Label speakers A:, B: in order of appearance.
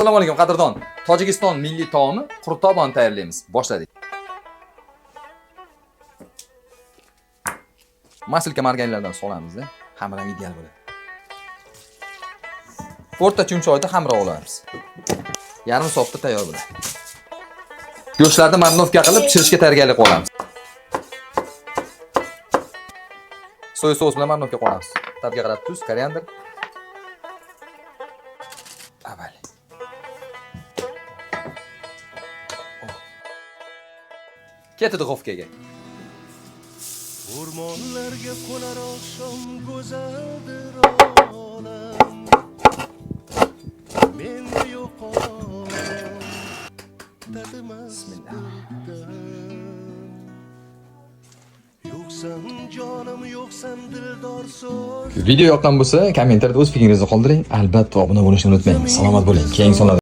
A: Assalomu alaykum, qadrdon. Tojikiston milliy taomi qurtobon tayyorlaymiz. Boshladik. Masilka margarinlardan solamiz-da. Xamir ham ideal bo'ladi. O'rta chumchoyda xamir olamiz. Yarim soatda tayyor bo'ladi. Go'shtlarni marinovka qilib pishirishga tayyorgarlik qilamiz. Soya sous bilan marinovka qilamiz. Tabga qarab tuz, koriandr. Avval. Ketdi duxovkaga.
B: O'rmonlarga qo'nar oqshom, go'zaldir olam. Menda yo'q orom, tatimas
A: Bismillah.
B: Yo'qsan jonim, yo'qsan dildor so'z.
A: Video yoqqan bo'lsa, kommentariyada o'z fikringizni qoldiring. Albatta obuna bo'lishni unutmang. Salomat bo'ling. Keyingi sonlarda